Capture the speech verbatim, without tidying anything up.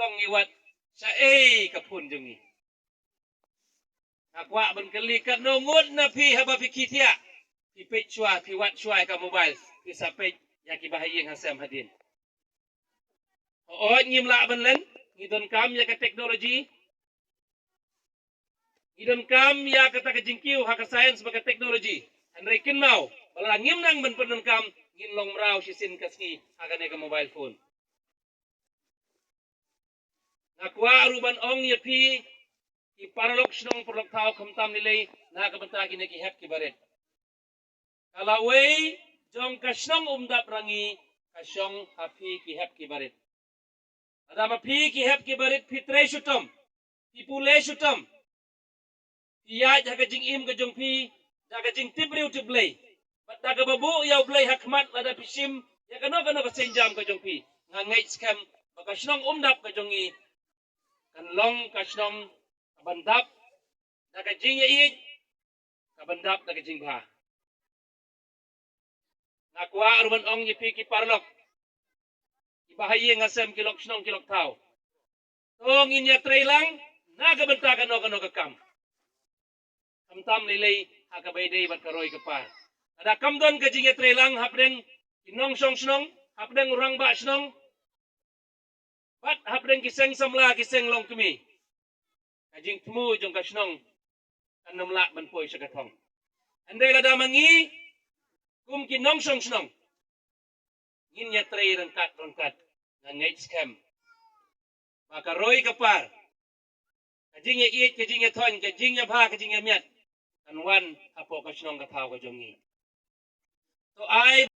Ngi wad shaei ka phone jong ngi. Nga kwah ban kylli katno ngut na phi haba phi khie thiah, phi peit shuwa, phi wad shuwa ïa ka mobile, phi sa peit ïa kiba ha ïing ha sem hadien. Hooid, ngim lah ban len, ngi donkam ïa ka technology. Ngi donkam ïa kata ka jingkiew ha ka science bad ka technology. Hynrei kynmaw ba lada ngim nang ban pyndonkam, ngin long mraw shisien ka sngi ha kane ka mobile phone. Nga kwah ruh ban ong ïa phi ki paralok shnong paralok thaw, khamtam lei lei na ka bynta kine ki hep ki barit. Ka lawei jong ka shnong Umdap Rangi ka shong ha phi ki hep ki barit. Lada ma phi ki hep ki barit phi trei shitom, phi pule shitom, phi ïaid ha ka jingim ka jong phi da ka jingtip briew tip Blei bad da kaba buh ïa U Blei ha khmat lada phi shim ïa kano kano ka sienjam ka jong phi, nga ngeit skhem ba ka shnong Umdap ka jong ngi kan long ka shnong kaban dap da ka jingïaieit, kaban dap da ka jingbha. Nga kwah ruh ban ong ïa phi ki paralok, kiba ha ïing ha sem, ki lok shnong ki lok thaw, to ngin ïatrei lang na ka bynta kano kano ka kam. Khamtam lei lei ha kaba ïadei bad ka roi ka par. Lada kam don ka jingïatrei lang hapdeng ki nongshong shnong, hapdeng u rangbah shnong, bad hapdeng ki seng samla ki seng longkmie, ka jingthmu jong ka shnong kan ym lah ban poi sha ka thong. Hynrei lada ma ngi kum ki nongshong shnong ngin ïatrei ryngkat ryngkat, nga ngeit skhem ba ka roi ka par, ka jingïaieit, ka jingïathoiñ, ka jingïabha, ka jingïamiat kan wan hapoh ka shnong ka thaw ka jong ngi. To ai